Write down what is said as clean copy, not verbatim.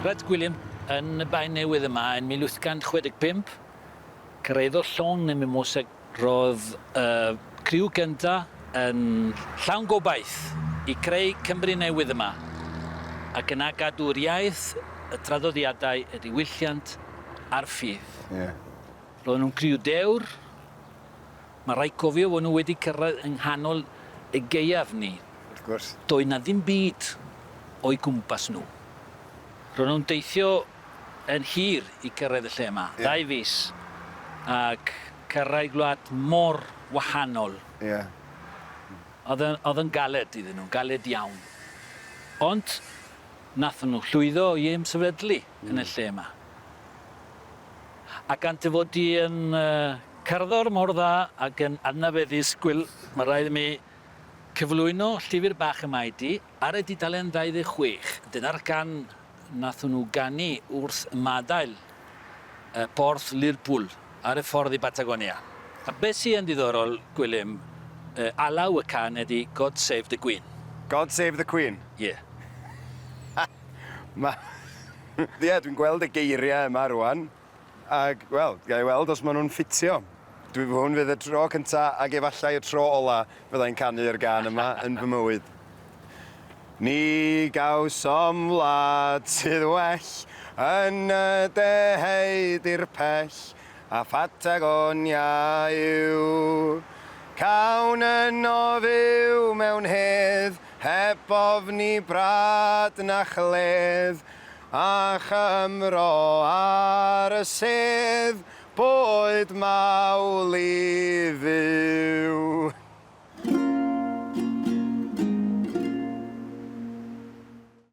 Reit Gwilym, yn y Bae Newydd yma yn 1865, cyrhaeddodd llong y Mimosa Roedd y criw gynta yn llawn gobaith i creu Cymru newydd yma, ac yna gadw'r iaith, y traddodiadau, y diwylliant a'r ffydd. Ie. Roedden nhw'n criw dewr. Mae rhaid cofio fod nhw wedi cyrraedd yng nghanol y gaeaf ni. Wrth gwrs. Doedd 'na ddim byd o'u cwmpas nhw. Roedden nhw'n deithio yn hir i gyrraedd y lle yma. Ie. Ddau fis. Ac cyrraedd gwlad mor wahanol. Ie. Oedd yn, oedd yn galed iddyn nhw, galed iawn. Ond nathon nhw llwyddo i ymsefydlu yn y lle yma. A gan dy fod di yn uh, cerddor mor dda ac yn adnabyddus, Gwil, mae rhaid i mi cyflwyno llyfr bach yma i ti ar y dudalen 26. Dyna'r gan Nathon nhw ganu wrth ymadael y porth Lerpwl ar y ffordd i Batagonia. A be sy yn ddiddorol, Gwilym, alaw y can ydi God Save the Queen. God Save the Queen? Ie. Ma'... Ie, dwi'n gweld y geiriau yma rŵan, ac, wel, ga i weld os ma' nhw'n ffitio. Dwi... hwn fydd y tro cynta ac efallai y tro ola fydda i'n canu'r gân yma yn fy mywyd. Ni gawsom wlad sydd well yn y deheudir pell, a Phatagonia yw. Cawn yno fyw mewn hedd, heb ofni brad na chledd, a Chymro ar y sedd, boed mawl i fyw.